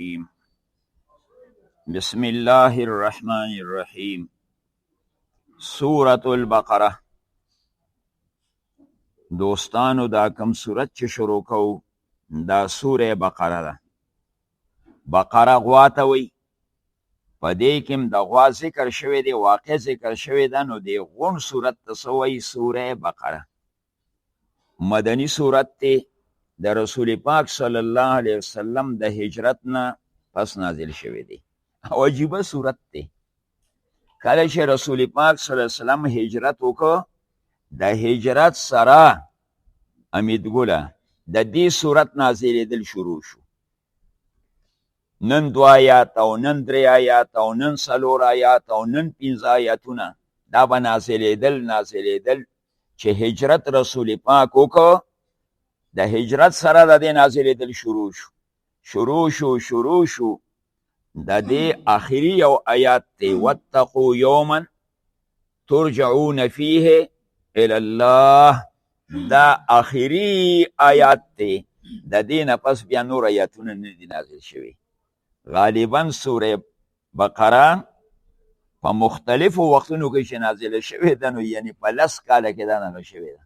الرجیم بسم الله الرحمن الرحیم سورة البقره. دوستانو دا کم سورت چې شروع کو دا سوره بقره ده. بقره غوا ته وایي. په دې کې هم د غوا ذکر شوی دی، واقع ذکر شوی ده. نو دې غون سورت ته څه وایي؟ سوره بقره. مدني سورت دی، د رسول پاک صلی الله علیه وسلم د هجرت نه پس نازل شوی دی. او عجیبه سورت دی. کله چې رسول پاک صلی الله علیه وسلم هجرت وکړ، د هجرت سره امید ګله د دې سورت نازلېدل شروع شو. نن دوه آیات او نن درې آیات او نن څلور آیات او نن پنځه آیاتونه دا به نازلېدل نازلېدل چې هجرت رسول پاک وکړ. د هجرت سره د دې نازلېدل شروع شو شروع شو شروع شو. د دې آخري یو آیات دی، واتقوا یوما ترجعون فیه الی الله. دا آخري آیات دی. د دې نه پس بیا نور آیاتونه نه دي نازل شوي. غالبا سوره بقره په مختلفو وختونو کې چې نازله شوې ده، نو یعنی په 10 کاله کې دا نازله شوې ده،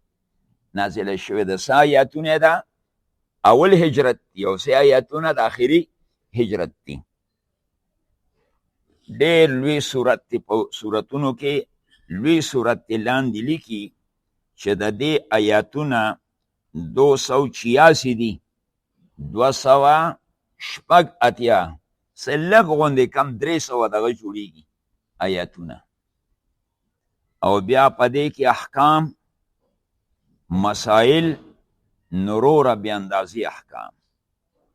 نازله شوې ده. څه آیاتونه ده؟ اول هجرت دی او څه آیاتونه د آخري هجرت دي. ډېر لوی سورت دی. په سورتونو کې لوی سورت دی. لاندې لیکي چې د دې آیاتونه 286 دي، 286، څه لږ غوندې کم 300 دغه جوړېږي آیاتونه. او بیا په دې کې احکام، مسائل، نوروره بې اندازې احکام.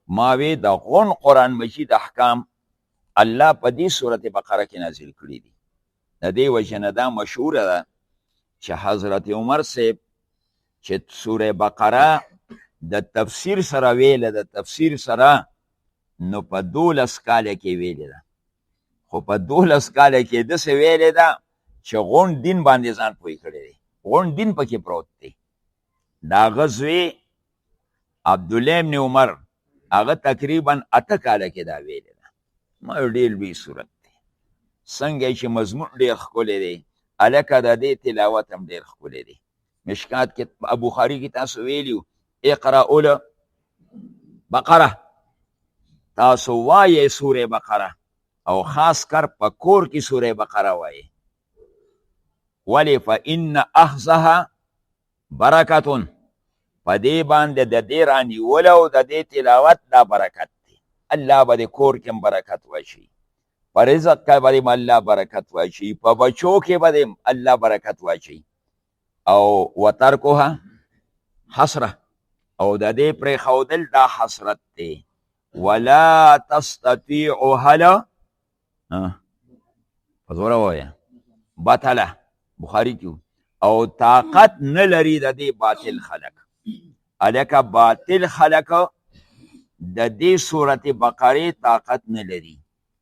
ما وی د غون قرآن مجید احکام الله په دې سورت بقره کې نازل کړي دي. د دې وجې نه دا مشهوره ده چې حضرت عمر صاحب چې سوره بقره د تفسیر سره ویله، د تفسیر سره نو په 12 کاله کې ویلې ده. خو په 12 کاله کې داسې ویلې ده چې غون دین باندې ځان پوه کړی دی، غون دین پکې پروت دی. د هغه زوی عبدالله ابن عمر هغه تقریبا 8 کاله کې دا ویلې ده. ما ډېر لوی صورت دی. څنګه چې مضمون ډېر ښکلی دی، هلکه د دې تلاوت هم ډېر ښکلی دی. مشکات کې بخاري کې تاسو ویلي اقرأ البقره، تاسو وایئ سوره بقره، او خاص کر په کور کې سوره بقره وایئ. ولې؟ فإن أخذها برکتون. په دې باندې د دې رانیول او د دې تلاوت دا برکت دی. الله به د کور کې هم برکت واچوي، په رزق کې به دې الله برکت واچوي، په بچو کې به دې الله برکت واچوي. او وترکها حسره، او د دې پرېښودل دا حسرت دی. ولا تستطيع هلا په زوره ووایه بطله، بخاري کې. او طاقت نه لري د دې باطل خلک. هلکه باطل خلک د دې سورت بقرې طاقت نه لري.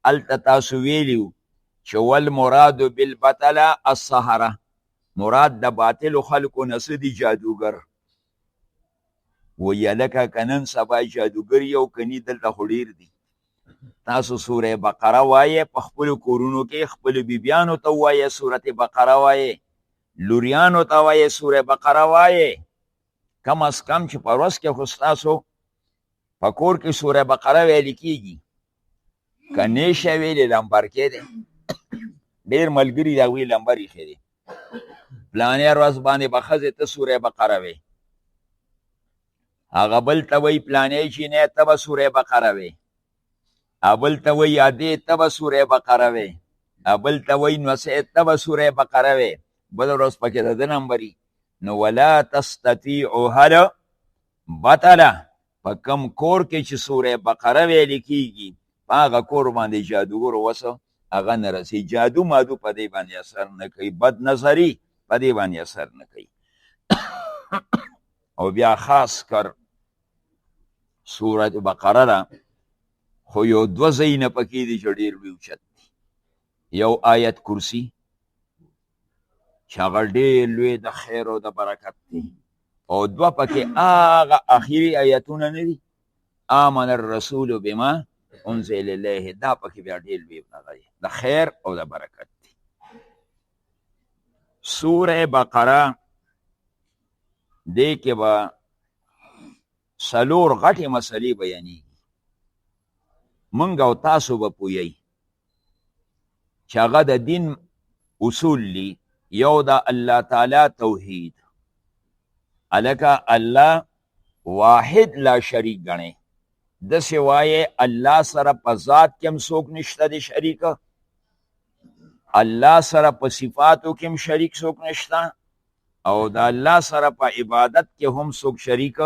هلته تاسو ویلي چې والمراد بالبطله السحره، مراد د باطلو خلکو نه څه دي؟ جادوګر. وایي هلکه که نن سبا جادوګر یو که نی، دلته خو ډېر دي. تاسو سوره بقره وایئ په خپلو کورونو کې، خپلو بیبیانو ته ووایئ سورت بقره وایئ، لوریانو ته وایئ سوره بقره وایئ. کم از کم چې په ورځ کې خو ستاسو په کور کې سوره بقره ویل کېږي. که نه شی ویلی لمبر کې دی. ډېر ملګري د هغوی لمبر ایښی دی. پلانې ورځ باندې به ښځې ته سوره بقره وی، هغه بل ته وایي پلانې جینۍ ته به سوره بقره وی، بل ته وایي ادې ته به سوره بقره وی، بل ته وایي نوسې ته به سوره بقره وی، بله ورځ پکې د ده نمبر. نو ولا تستطیع هل بطله، په کم کور کې چې سوره بقره ویل کېږي په هغه کور باندې جادوګر وسه هغه نه رسي. جادو مادو په دې باندې اثر نه کوي، بد نظري په دې باندې اثر نه کوي. او بیا خاص کر سورة بقره ده، خو یو دوه ځایونه پکې دي چې ډېر لوی اوچت دي. یو آیت کرسی چې هغه ډېر لوی د خیر او د برکت دی، او دوه پکې هغه اخري آیتونه نه دي، آمن الرسول بما انزل الیه، دا پکې بیا ډېر لوی دغه دی، د خیر او د برکت دی. سوره بقره دې کې به څلور غټې مسلې بیانېږي. مونږ او تاسو به پوهیئ چې هغه د دین اصول دي. یو د الله تعالی توحید، الکه الله واحد لا شریک ګڼي، داسې وایې الله سره په ذات کې هم څوک نشته دی شریک، الله سره په صفاتو کې هم شریک څوک نشته، او د الله سره په عبادت کې هم څوک شریک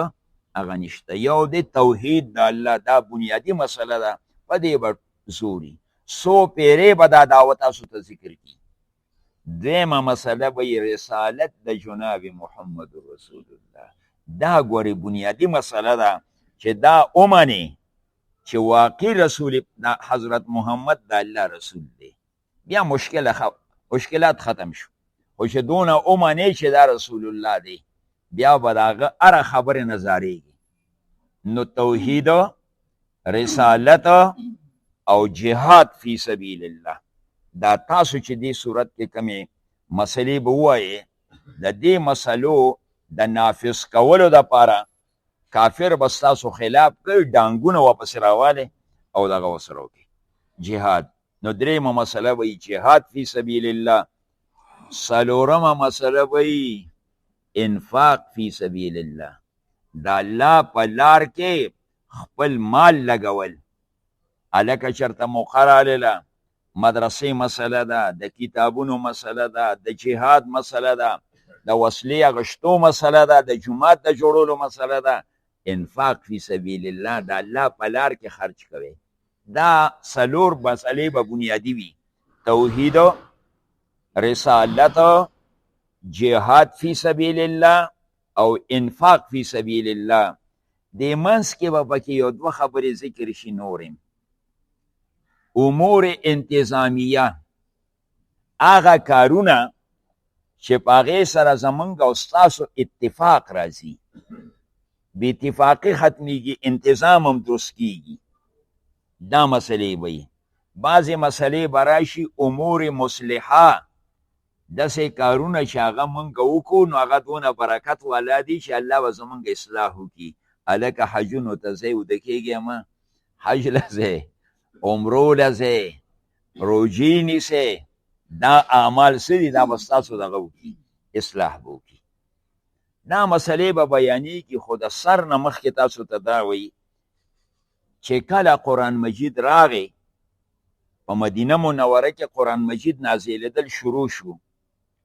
هغه نشته. یو دی توحید د الله، دا بنیادی مسله ده، په دې به زوري څو پیرې به دا دعوت تاسو ته ذکر کی. دویمه مسله به یې رسالت د جناب محمد رسول الله، دا ګورې بنیادی مسله ده چې دا ومنې چې واقعي رسول حضرت محمد د الله رسول دی، بیا مشکلات ختم شو. خو چې دونه ومنې چې دا رسول الله دی، بیا به د هغه هره خبرې نه ځارېږي. نو توحید، رسالت او جهاد فی سبیل الله، دا تاسو چې دې صورت کې کومې مسلې به ووایې، د دې مسلو د نافذ کولو دپاره کافر به ستاسو خلاف کوي، ډانګونه واپس راوالی او دغه ورسره وکړي جهاد. نو درېیمه مسله به جهاد فی سبیل الله. څلورمه مسله به انفاق فی سبیل الله، د الله په لار کې خپل مال لګول. هلکه چېرته موقع راغله، مدرسې مسله ده، د کتابونو مسله ده، د جهاد مسله ده، د وسلې اغشتو مسله ده، د جومات د جوړولو مسله ده، انفاق فی سبیل الله، د الله په لار کې خرج کوي. دا څلور مسلې به بنیادي وي: توحید، رسالت، جهاد فی سبیل الله او انفاق فی سبیل الله. دې منځ کې به پکې یو دوه خبرې ذکر شي. نورې امور انتظامیه، هغه کارونه چې په هغې سره زمونږ او ستاسو اتفاق راځي، بې اتفاقي ختمیږي، انتظام هم درست کیږي، دا مسلې به وي. بعضې مسلې به راشي امور مصلحه، داسې کارونه چې هغه مونږ وکړو نو هغه دونه برکت والا دي چې الله به زمونږ اصلاح وکړي. هلکه حجونو ته ځئ، وده کېږئ مه، حج له ځئ، عمرو له ځئ، روژې نیسئ، دا اعمال څه دي، دا به ستاسو دغه وکړي، اصلاح به وکړي. دا مسلې به بیانېږي. خو د سر نه مخکې تاسو ته دا وایي چې کله قرآن مجید راغی په مدینه منوره کې، قرآن مجید نازلېدل شروع شو،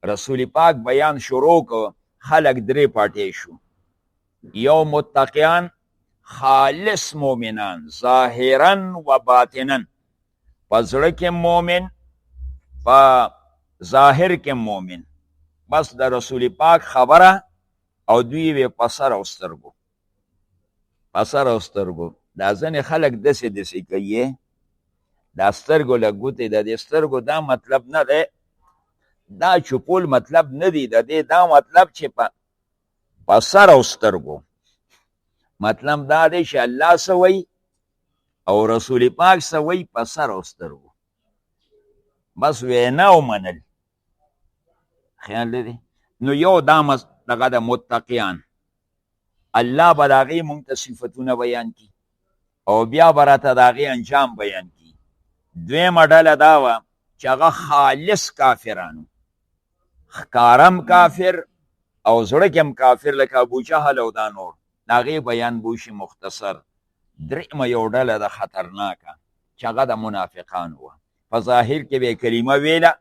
رسول پاک بیان شروع کو، خلک درې پاټې شو. یو متقیان، خالص مؤمنان، ظاهرا و باطنا، په زړه کې مؤمن، په ظاهر کې مؤمن، بس د رسول پاک خبره او دوی وی په سر او سترګو، په سر او سترګو. دا ځینې خلک داسې داسې کوي، دا سترګو له ګوتې، د دې سترګو دا مطلب نه دی، دا چوپول مطلب نه دی، د دې دا مطلب چې په سر او سترګو مطلب دا دی چې الله څه وایي او رسول پاک څه وایي، په سر او سترګو بس وینا ومنل. خیال دی؟ نو یو دا دغه د متقیان، الله به د هغې مونږ ته صفتونه بیان کړي او بیا به راته د هغې انجام بیان کړي. دویمه ډله دا وه چې هغه خالص کافرانو، ښکارم کافر او زړه کې هم کافر، لکه ابو جهل او دا نور، د هغې بیان به وشي مختصر. درېیمه یو ډله ده خطرناکه چې هغه د منافقانو وه، په ظاهر کې به یې کلمه ویله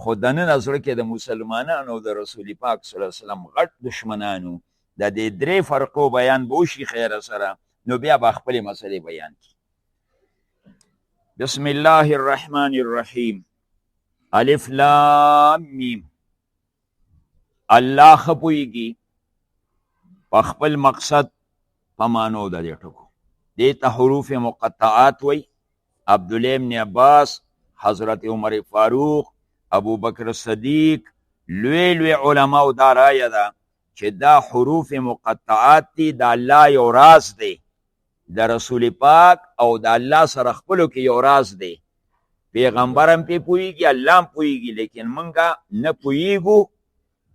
خو دننه زړه کې د مسلمانانو او د رسول پاک صلی الله علیه وسلم غټ دشمنانو. د دې درې فرقو بیان به وشي خیره سره، نو بیا به خپلې مسلې بیان کړي. بسم الله الرحمن الرحیم، الف لام میم. الله ښه پوهېږي په خپل مقصد په معنو د دې ټکو. دې ته حروف مقطعات وایي. عبدالله ابن عباس، حضرت عمر فاروق، ابو بکر صدیق، لوی لوی علماو دا رایه ده چې دا حروف مقطعات دي، دا الله یو راز دی، د رسول پاک او د الله سره خپلو کې یو راز دی. پیغمبر هم پې پوهېږي، الله هم پوهېږي، لیکن مونږ نه پوهېږو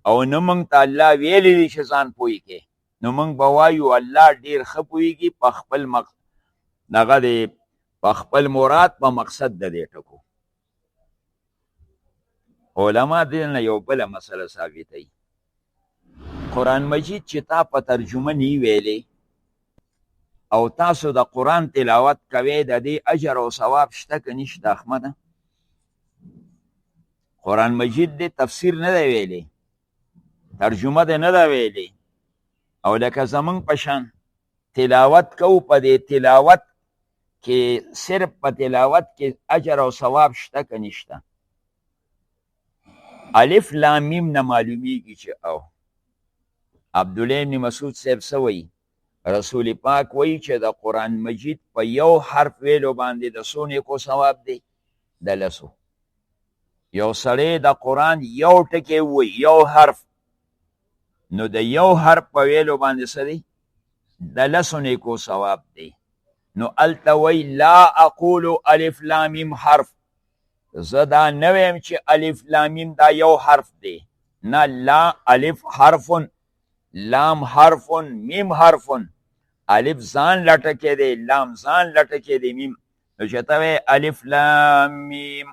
او نه مونږ ته الله ویلي دي چې ځان پوه کړي. نو مونږ به وایو الله ډېر ښه پوهېږي په خپل دغه دی، په خپل مراد په مقصد د دې ټکو. علما دې نه یو بله مسله ثابتوي. قرآن مجید چې تا په ترجمه نی ویلې او تاسو د قرآن تلاوت کوئ، د دې اجر او ثواب شته که نشته؟ احمده، قرآن مجید دې تفسیر نه دی ویلی، ترجمه دې نه ده ویلې، او لکه زمونږ په شان تلاوت کوو، په دې تلاوت کې صرف په تلاوت کې اجر او ثواب شته که نشته؟ الف لام میم نه معلومیږي چې او عبدالله ابن مسعود صاحب څه وایي؟ رسول پاک وایي چې د قرآن مجید په یو حرف ویلو باندې د څو نیکو ثواب دی؟ د لسو. یو سړی د قرآن یو ټکی ووایي، یو حرف، نو د یو حرف په ویلو باندې څه دی؟ د لسو نیکو ثواب دی. نو هلته وایي لا اقول الف لام میم حرف، زه دا نه وایم چې الف لام میم دا یو حرف دی، نه، لا الف حرف، لام حرف، میم حرف. الف ځان لټکی دی، لام ځان لټکی دی، میم. نو چې ته وایې الف لام میم،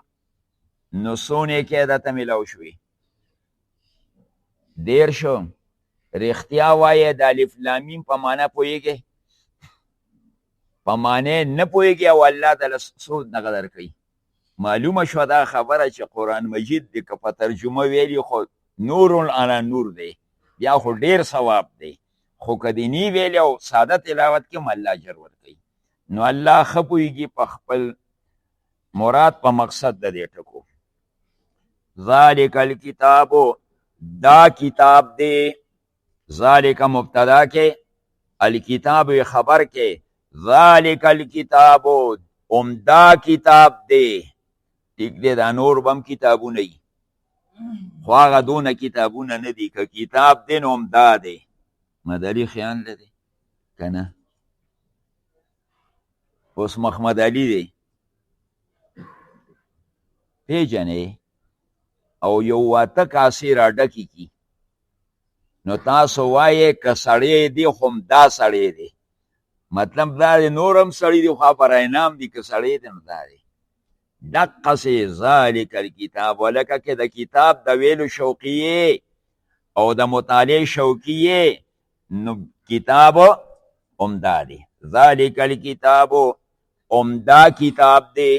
نو څو نیکۍ درته میلاو شوې؟ دېرش. رښتیا وایې د الف لام میم په معنا پوهېږې؟ په معنی نه پوهېږي او الله تعالی څو دغه درکوي. معلومه شوه دا خبره چې قرآن مجید دی که په ترجمه ویلي خو نور علی نور دی، بیا خو ډېر ثواب دی، خو که دې نی ویلی او ساده تلاوت کې هم الله اجر ورکوي. نو الله ښه پوهېږي په خپل مراد په مقصد د دې ټکو. ذالک الکتاب، دا کتاب دی. ذالک مبتدا کې، الکتاب خبر کې، ذالک الکتاب هم دا کتاب دی. ټیک دی، دا نور به هم کتابونه وي، خو هغه دونه کتابونه نه دي. که کتاب دی نو هم دا دی. مدلي خیال لري که نه؟ اوس محمد علي دی پیژنې، او یو واته کاسې را ډکې کي، نو تاسو وایې که سړی دی خو دا سړی دی. مطلب دا دی نور هم سړي دي خو پر انعام دي، که سړی دی نو دا دی. دقسې ذالک الکتاب، ولکه که د کتاب د ویلو شوقیې او د مطالعې شوقیې، نو کتاب هم دا دی. ذالک الکتاب هم دا کتاب دی.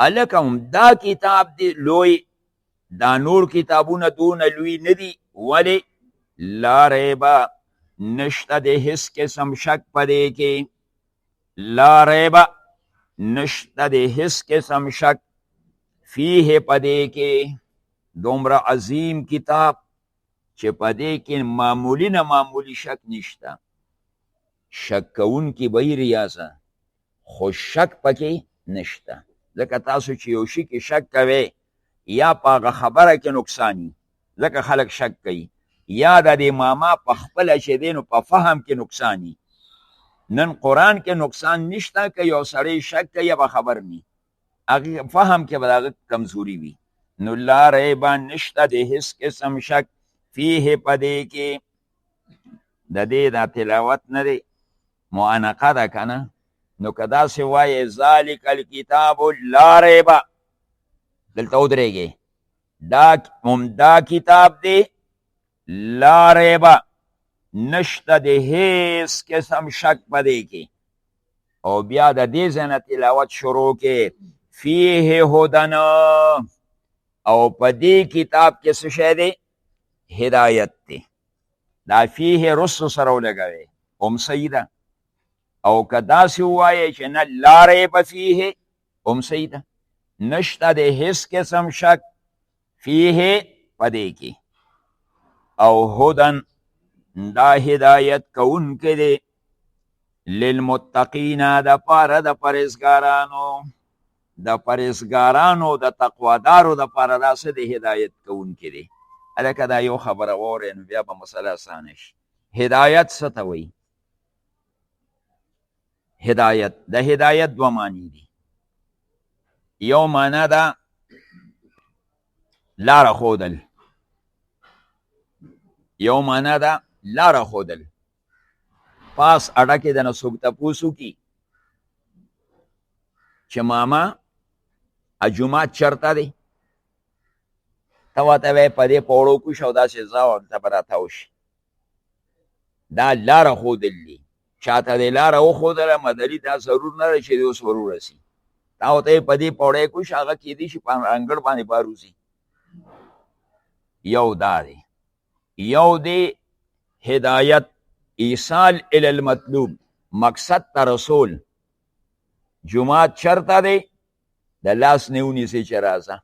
هلکه هم دا کتاب دی لوی، دا نور کتابونه دونه لوی نه دي. ولې؟ لا ریبه، نشته د هیڅ قسم شک په دې کې. لا ریبه، نشته د هیڅ قسم شک فیه په دې کې. دومره عظیم کتاب چې په دې کې معمولی نه معمولی شک نشته. شک کوونکي به یې ریاضه، خو شک پکې نشته. ځکه تاسو چې یو شي کې شک کوئ، یا په هغه خبره کې نقصان وي، ځکه خلک شک کوي، یا د دې ماما په خپله چې دی نو په فهم کې نقصان وي. نن قرآن کې نقصان نشته، که یو سړی شک کوي به خبر نی، هغه فهم کې به د هغه کمزوري وي. نو لا ریبه، نشته د هیڅ قسم شک فیه په دې کې. د دې دا تلاوت نه دی، معانقه ده که نه؟ نو که داسې وایې ذالک الکتاب لا ریبه، دلته ودرېږئ، دا همدا کتاب دی، لا ریبه، نشته د هیڅ قسم شک په دې کې. او بیا د دې ځای نه تلاوت شروع کې، فیه هدن، او په دې کتاب کې څه شی دی؟ هدایت دی. دا فیه رسو سره ولګوي هم صحیح ده، او که داسې ووایې چې نه لا ریب فیه هم صحیح ده. نشته د هیڅ قسم شک فیه په دې کې. او هدن، دا هدایت کوونکی دی للمتقین، د پاره د پرهېزګارانو، د پرهېزګارانو د تقوادارو د پاره دا څه دی؟ هدایت کوونکی دی. هلکه دا یو خبره واورئ نو بیا به مسله اسانه شي. هدایت څه ته وایي؟ هدایت، د هدایت دوه معنی دي. یو معنا ده لاره ښودل، یو معنا ده لاره ښودل. پاس اډه کې د نه څوک تپوس وکړي چې ماما جومات چېرته دی، ته ورته وایې په دې پوړو کوشه او داسې ځه او هلته به راتاو شي. دا لاره ښودل دي. چاته دې لاره وښودله مدلي دا ضرور نه ده چې دې اوس ور ورسي. تا ورته وایې په دې پوړۍ کوشه، هغه کېدای شي په انګړ باندې بار وځي. یو دا دی، یو دی هدایت، ایصال الی المطلوب، مقصد ته رسول. جومات چرته دی، د لاس نه ونیسي چې راځه،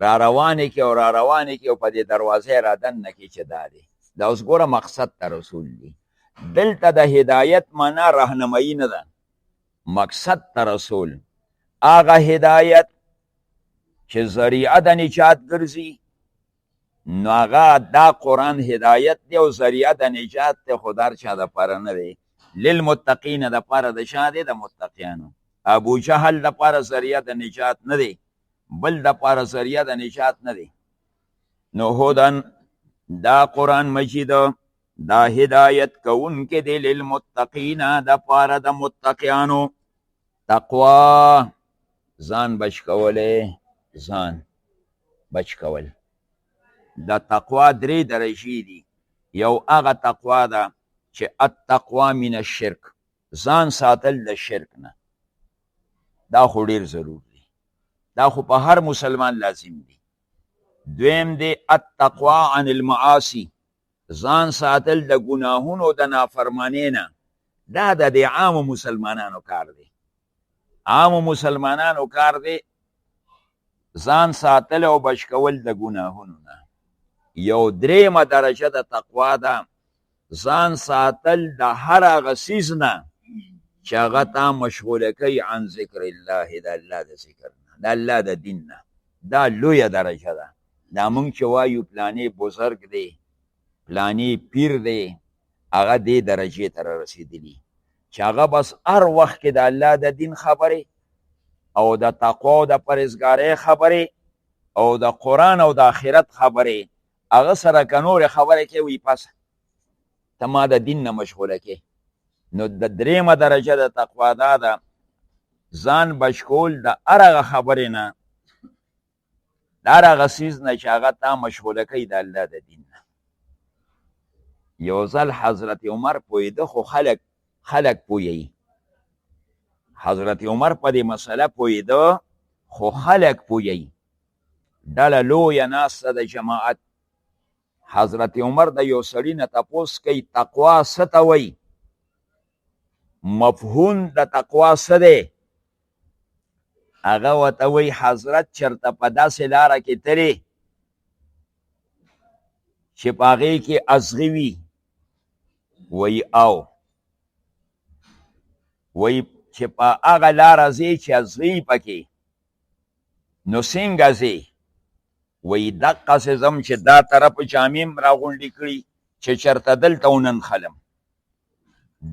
را روانې کې او را روانې کې او په دې دروازه را دننه کې چې دا دی. دا اوس ګوره مقصد ته رسول دی. دلته د هدایت معنا راهنمایي نه ده، مقصد ته رسول. هغه هدایت چې ذریعه د نجات ګرځي، نو هغه دا قرآن هدایت دی او ذریعه د نجات دی، خو د هر چا دپاره نه دی. للمتقین دپاره د چا دی؟ د متقیانو. ابو جهل دپاره ذریعه د نجات نه دی، بل دپاره ذریعه د نجات نه دی. نو هدن، دا قرآن مجید دا هدایت کوونکی دی للمتقین دپاره د متقیانو. تقوا ځان بچ کولی، ځان بچ کول. د تقوا درې درجې دي. یو هغه تقوا ده چې التقوا من الشرک، ځان ساتل د شرک نه، دا خو ډیر ضرور دی، دا خو په هر مسلمان لازم دی. دویم دی التقوا عن المعاصی، ځان ساتل د ګناهونو د نافرمانی نه، دا د دې عامو مسلمانانو کار دی. عامو مسلمانانو کار دی ځان ساتل او بچ کول د ګناهونو نه. یو درېیمه درجه د تقوا ده، ځان ساتل د هر هغه څیز نه چې هغه تا مشغوله کوي عن ذکر الله، د الله د ذکر نه، د الله د دین نه. دا لویه درجه ده. دا مونږ چې وایو پلانې بزرګ دی، پلانې پیر دی، هغه دې درجې ته رسېدلي چې هغه بس هر وخت کې د الله د دین خبرې او د تقوا او د پرهېزګارۍ خبرې او د قرآن او د آخرت خبرې، هغه سره که نورې خبرې کوي وایي پس ته ما د دین نه مشغوله کې. نو د درېیمه درجه د تقوا دا ده، ځان بچ کول د هر هغه خبرې نه، د هر هغه څیز نه چې هغه تا مشغوله کوي د الله د دین نه. یو ځل حضرت عمر پوهېده، خو خلک پوهوي. حضرت عمر په دې مسله پوهېده، خو خلک پوهوي. ډله لویه ناسته د جماعت. حضرت عمر د یو سړي نه تپوس کوي تقوا څه ته وایي، مفهوم د تقوا څه دی؟ هغه ورته وایي حضرت چېرته په داسې لاره کې تللی چې په هغې کې ازغي وي؟ وایي او. وایي چې په هغه لاره ځې چې ازغي پکې، نو څنګه ځې؟ وایي دقسې ځم چې دا طرف جامې هم راغونډې کړي چې چېرته دلته وننخلم،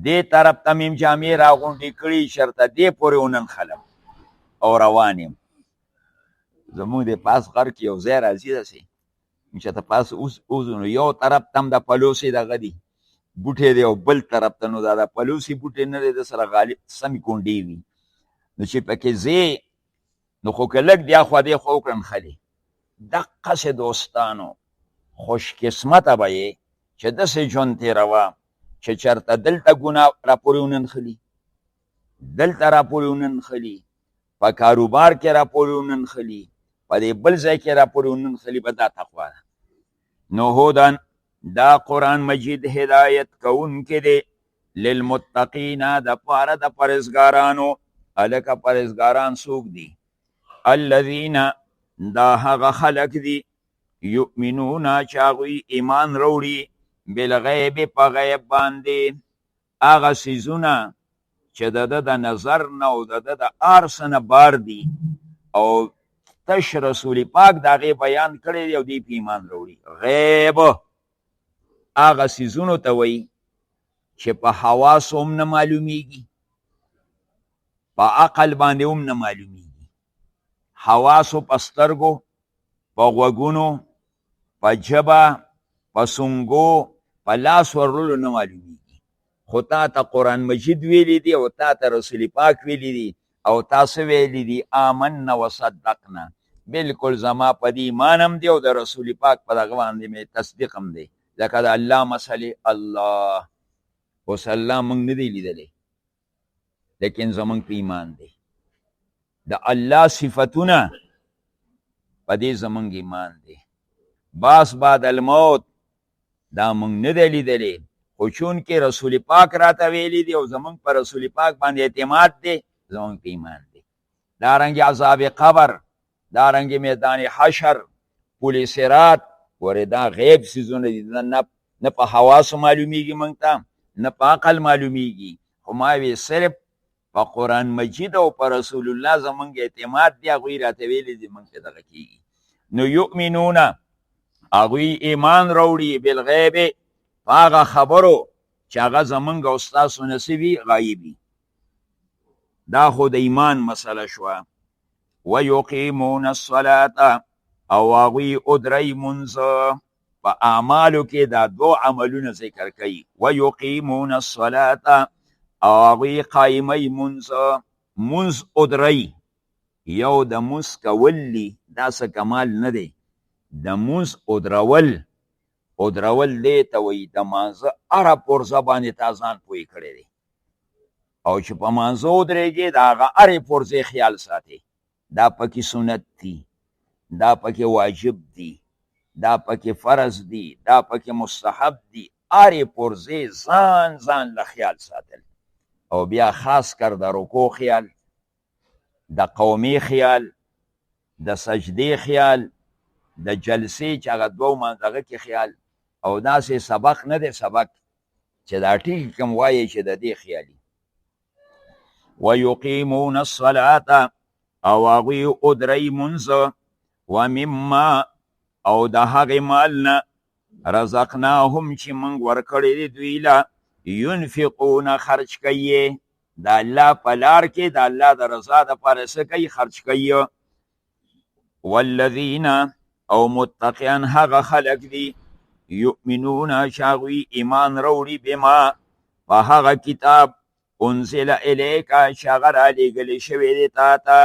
دې طرف ته مې جامې راغونډې کړي چېرته دې پورې وننخلم او روان یم. زموږ د پاس غر کې یو ځای راځي داسې چې ته پاس اوس نو یو طرف ته هم د پلوسې دغه دي بوټی دی او بل طرف ته نو دا د پلوسې بوټی نه دی، د سره غالب سمې کونډې وي، نو چې پکې ځې نو خو که لږ دی اخوا دې خوا وکړه نښلې. دقسې دوستانو خوش قسمته به یې چې داسې ژوند تېروه چې چېرته دلته ګناه راپورې ونه نښلي، دلته راپورې ونه نښلي، په کاروبار کې راپورې ونه نښلي، په دې بل ځای کې راپورې ونه نښلي، به دا تقوا ده. نو هدن، دا قرآن مجید هدایت کوونکی دی للمتقین د پاره د پرهېزګارانو. هلکه پرهېزګاران څوک دي؟ الذین، دا هغه خلک دي، یؤمنون چې هغوی ایمان راوړي، بالغیب په غیب باندې، هغه څیزونه چې د ده د نظر نه او د ده د هر څه نه بار دي او تش رسول پاک د هغې بیان کړی دی او دوی په ایمان راوړي. غیب هغه څیزونو ته وایي چې په حواسو هم نه معلومیږي، په عقل باندې هم نه معلومیږي. حواسو په سترګو، په غوږونو، په ژبه، په سونګو، په لاس ورلو نه معلومیږي. خو تا ته قرآن مجید ویلی دی او تا ته رسول پاک ویلی دی او تاسو ویلی دی آمنا وصدقنا. بالکل زما په دې ایمان هم دی او د رسول پاک په دغه باندې مې تصدیق هم دی. لکه د الله مسئلې، الله اوس الله موږ نه دی لیدلی، لیکن زمونږ په ایمان دی. د الله صفتونه په دې زمونږ ایمان دی. باس بعد الموت دا مونږ نه دی لیدلی، خو چونکې رسول پاک راته ویلی دی او زمونږ پر رسول پاک باندې اعتماد دی، زمونږ په ایمان دی. دارنګ عذاب قبر، دارنګ میدان حشر، پل صراط، ګورې دا غیب څیزونه دي، نه په حواسو معلومیږي مونږ ته، نه په عقل معلومیږي. خو ما وی صرف په قرآن مجید او په رسول الله زمونږ اعتماد دی، هغوی راته ویلي دي، مونږ ته دغه کېږي. نو یؤمنون، هغوی ایمان راوړي بالغیب، په هغه خبرو چې هغه زمونږ او ستاسو نه څه وي، غایب وي. دا خو د ایمان مسله شوه. ویقیمون الصلاة، او هغوی ادرئ مونځ. په اعمالو کې دا دوه عملونه ذکر کوي. ویقیمون الصلاة، او هغوی قایموي مونځ. مونځ ادرئ، یو د مونځ کول دي، دا څه کمال نه دی. د مونځ ادرول، ادرول دې ته وایي د مانځه هره پرزه باندې تا ځان پوه کړی دی، او چې په مانځه ودرېږې د هغه هرې پرزې خیال ساتې. دا پکې سنت دي، دا پکې واجب دي، دا پکې فرض دي، دا پکې مستحب دي. هرې پرزې ځان ځان له خیال ساتل، او بیا خاص کر د رکوع خیال، د قومي خیال، د سجدې خیال، د جلسې چې هغه دوو دغه کې خیال، او داسې سبق نه دی سبق چې دا ټیک کوم وایي چې د دې خیالي. ویقیمون الصلاة، او هغوی ادرئ مونځ. ومما، او د هغې مال نه رزقناهم چې موږ ورکړی دی دوی له، ینفقون، خرج کوي د الله په لار کې، د الله د رضا دپاره څه کوي، خرج کوي. والذین، او متقیان هغه خلک دي، یؤمنون، چې هغوی ایمان راوړي، بما، په هغه کتاب، انزل الیک، چې هغه رالیږلی شوی دی تا ته.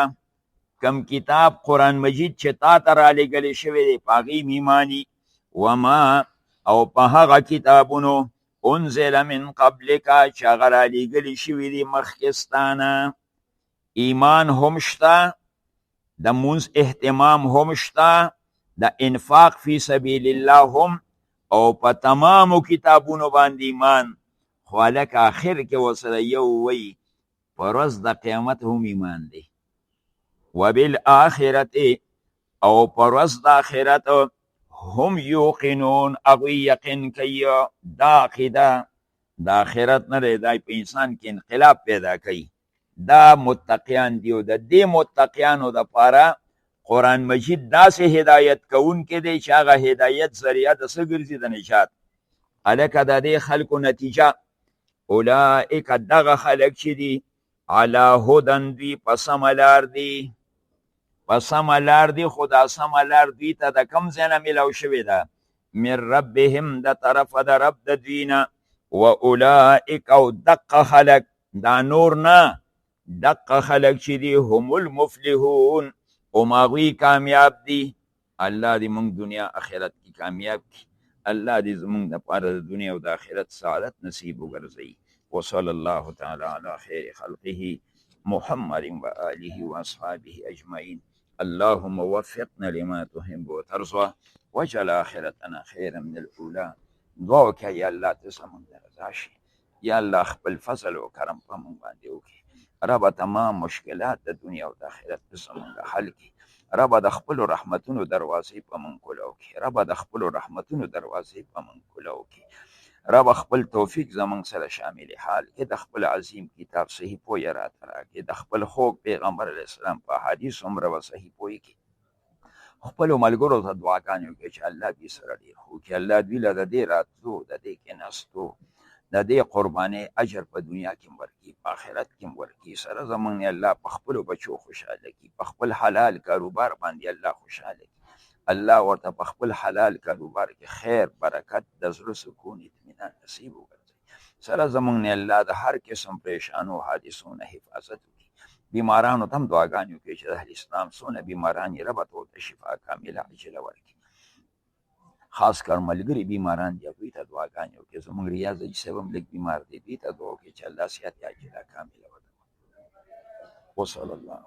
کم کتاب قرآن مجید چې تا ته رالیږلی شوی دی په هغې ایماني. وما، او په هغه کتابونو، انزل من قبلک، چې هغه رالیږلی شوي دي مخکې ستا نه. ایمان هم شته، د مونځ اهتمام هم شته، د انفاق فی سبیل الله هم، او په تمامو کتابونو باندې ایمان. خو هلکه آخر کې ورسره یو وایي په ورځ د قیامت هم ایمان دی. وبالآخرت، او په ورځ د آخرت هم یوقنون، هغوی یقین کوي. دا عقیده د آخرت نه دی، دا په انسان کې انقلاب پیدا کوي. دا متقیان دي، او د دې متقیانو دپاره قرآن مجید داسې هدایت کوونکی دی چې هغه هدایت ذریعه د څه ګرځي، د نجات. هلکه د دې خلکو نتیجه، اولئک، دغه خلک چې دي، علی هدن، دوی په سمه لار دي، په سمه لار دي. خو دا سمه لار دوی ته د کوم ځای نه میلاو شوې ده؟ من ربهم، د طرفه د رب د دوی نه. و اولئک، او دقه خلک، دا نور نه، دقه خلک چې دي، هم المفلحون، هم هغوی کامیاب دي. الله دې موږ دنیا آخرت کې کامیاب کړي. الله دې زموږ دپاره د دنیا او د آخرت سعادت نصیب وګرځوي. وصلی الله تعالی علی خیر خلقه محمد وآله وأصحابه أجمعين. اللهم وفقنا لما تحب وترضى واجعل آخرتنا خيرا من الأولى. دعا وکړه، یا الله ته زموږ د رضا شي، یا الله خپل فضل او کرم په موږ باندې وکړي. رب تمام مشکلات د دنیا او د آخرت زموږ حل کړي. رب د خپل رحمتونو دروازې په موږ کولاو کړي. رب د خپل رحمتونو دروازې په موږ کولاو کړي. رب خپل توفیق زموږ سره شامل حال کې، د خپل عظیم کتاب صحیح پوهه راته راکړي، د خپل خوږ پیغمبر علیه السلام په حدیث هم رب صحیح پوه کړي. خپلو ملګرو ته دعاګانې وکړي چې الله دوی سره ډېر ښه وکړي. الله دوی له د دې راتلو، د دې کېناستو، د دې قربانۍ اجر په دنیا کې هم ورکړي، په آخرت کې هم ورکړي. سره زمونږ نه الله په خپلو بچو خوشحاله کړي، په خپل حلال کاروبار باندې الله خوشحاله کړي. الله ورته په خپل حلال کاروبار کې خیر، برکت، د زړه سکون، اطمینان نصیب وګرځي. سره زمونږ نه الله د هر قسم پریشانو حادثو نه حفاظت وکړي. بیمارانو ته هم دعاګانې وکړي چې د اهل اسلام څونه بیماران یې ربه ته ورته شفا کامله عاجله ورکړي. خاص کر ملګري بیماران دي، هغوی ته دعاګانې وکړي. زموږ ریاض حاجي صاحب هم لږ بیمار دی، دوی ته دعا وکړي چې الله صحت عاجله کامله ورکړي. وصلی الله.